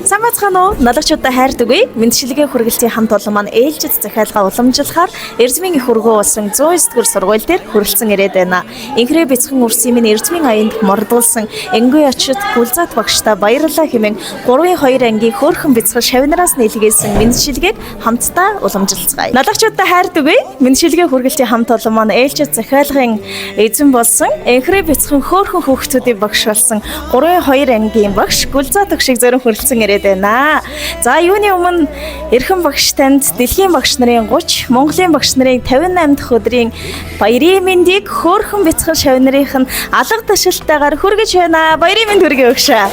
Сайн байцгаана уу? Налагчудаа хайрт үгүй. Мэндчилгээ хүргэлтийн хамт олон маань ээлжид захиалга уламжлахаар Эрзмийн их өргөө болсон 109 дугаар сургууль дээр хүрэлцэн ирээд байна. Инхрээ бяцхан үрсийн минь Эрзмийн аянд мордуулсан Энгүй очид Гүлзат багштай баярлалаа хэмээн 3-2 ангийн хөөрхөн бяцхан шавнараас нийлгээсэн мэндчилгээг хамтдаа уламжилцгаая. Налагчудаа хайрт үгүй. Мэндчилгээ хүргэлтийн хамт олон маань ээлжид захиалгын эзэн болсон Энхрээ бяцхан хөөрхөн хүүхдүүдийн багш болсон 3-2 ангийн багш Гүлзат багшийг зорин хүрэлцэн ирээд байна. За, юуны өмнө эрхэм багш танд дэлхийн багш нарын 30, Монголын багш нарын 58 дахь өдрийн баярын мэндийг хөөрхөн бяцхан шавь нарын нь алга ташилтайгаар хүргэж байна. Баярын мэнд хүргэе, багшаа.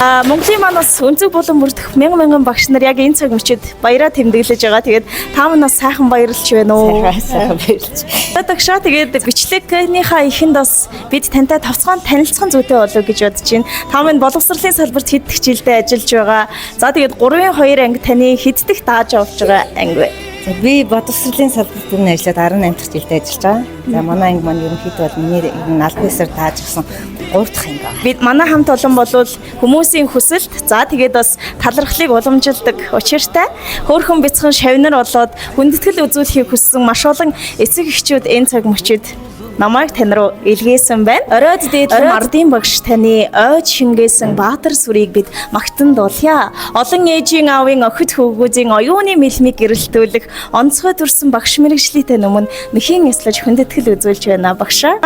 А Монголын маань бас өнцөг булан бүрдэх мянган мянган багш нар яг энэ цаг мөчид баяраа тэмдэглэж байгаа. Тэгээд та минь бас сайхан баярлж байна уу? Сайхан баярлж. Багшаа, тэгээд бичлэгнийхаа эхэнд бас бид тантай товцгоон танилцсан зүйтэй болов гэж бодож байна. Та минь боловсролын салбарт хэд дэх жилдээ ажиллаж байгаа. За, тэгээд 3-2 анги таны хэд дэх дааж авч байгаа анги вэ? За, би боловсролын салбарт өмнө ажиллаад 18 дахь жилдээ ажиллаж байгаа. За, манай анги маань ерөнхийдөө бол миний ер нь аль биесээр дааж авсан 3 дахь анги байна. Бид манай хамт олон болвол хүмүүсийн хүсэлт, за, тэгээд бас талархлыг уламжилдаг учиртай хөөрхөн бяцхан шавнар болоод хүндэтгэл үзүүлэхийг хүссэн маш олон эцэг эхчүүд энэ цаг мөчид намайг тань руу илгээсэн байна. Оройд дээдлэн ардын багш таны ойд шингээсэн баатар сүрийг бид магтан дуулъя. Олон ээжийн аавын охид хүүгүүдийн оюуны мэлмиг гэрэлтүүлэх онцгой төрсэн багш мэрэгжлийтэй өмнө мэхийн ёслож хүндэтгэл үзүүлж байна, багшаа.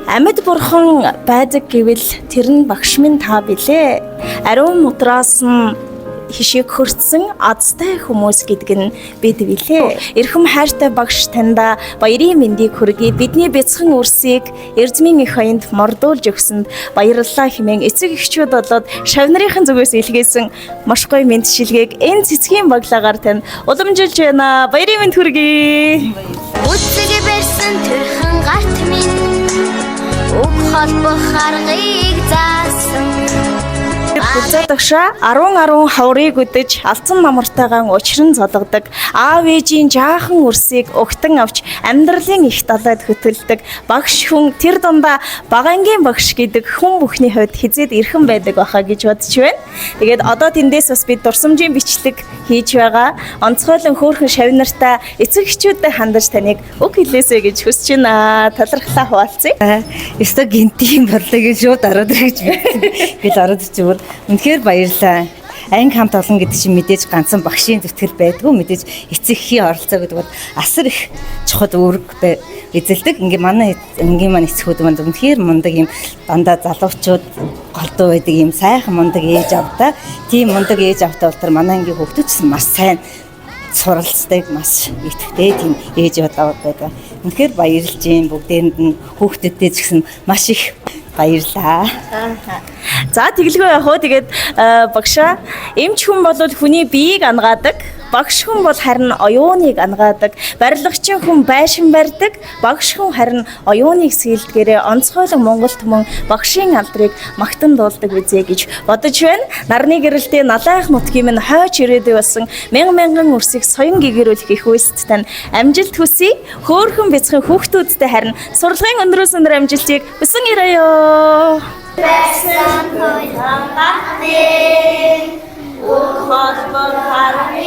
Амьд бурхан байдаг гэвэл тэр нь багш минь та билээ. Ариун мудраас нь хишиг хөртсөн азтай хүмүүс гэдэг нь бид билээ. Эрхэм хайртай багш таньда баярын мэндийг хүргэе. Бидний бяцхан үрсийг Эрзмийн их аянд мордуулж өгсөнд баярлалаа хэмээн эцэг эхчүүд болоод шавь нарын зүгээс илгээсэн маш гоё мэндчилгээг энэ цэцгийн баглагаар тань уламжилж байна. Баярын мэнд хүргэе. Үцэг барьсан төрхөн гарт минь үг холбох аргыг заасан. Гүлзаа багшаа, 10 10 хаврыг үдэж алдсан намартайгаан учран золгодог. Аав ээжийн жаахан үрсийг угтан авч амьдралын их далайд хөтөлдөг. Багш хүн, тэр дундаа багангийн багш гэдэг хүн бүхний хувьд хизээд эрхэм байдаг байхаа гэж бодож байна. Тэгээд одоо тэндээс бас бид дурсамжийн бичлэг хийж байгаа. Онцгойлон хөөрхөн шавь нартай эцэг эхчүүдэд хандаж таныг үг хэлээсэй гэж хүсэж байна. Талархлаа хуваалцъя. Ёстой гинти юм боллоо гэж шууд ороод ирэх гэж бодсон. Гэл ороод ирчихвэр үнэхээр баярлалаа. Анги хамт олон гэдэг чинь мэдээж ганцхан багшийн зүтгэл байдгүй, мэдээж эцэг эхийн оролцоо гэдэг бол асар их чухал үүрэг эзэлдэг. Ингээ манай ангийн маань эцгүүд маань үнэхээр мундаг юм, дандаа залуучууд голдуу байдаг юм сайхан мундаг ээж автай. Тийм мундаг ээж автай бол тэр манай ангийн хүүхдүүд ч маш сайн суралцдаг, маш идэвхтэй тийм ээж аваад байдаг. Үнэхээр баярлж байна бүгдээрэнд нь, хүүхдүүдтэй ч гэсэн маш их баярлаа. За, тэгэлгүй яах вэ? Тэгээд багшаа, эмч хүн бол хүний биеийг ангаадаг. Багш хүн бол харин оюуныг ангаадаг. Барилгачин хүн байшин барьдаг. Багш хүн харин оюуныг сэлдгээрээ онцгойлон Монгол түмэн багшийн алдрыг магтан дуулдаг үзье гэж бодож байна. Нарны гэрэлтэй налайх нутгийн минь хойч ирээдүй болсон мянган мянган үрсийг соён гэгэрүүлэх их үйлсэд тань амжилт хүсье. Хөөхөн бяцхан хүүхдүүдтэй харин сурлагын өндрөөс өндөр амжилтыг хүсэн ирээё. Барьсан төрхөн гарт минь үг холбох аргыг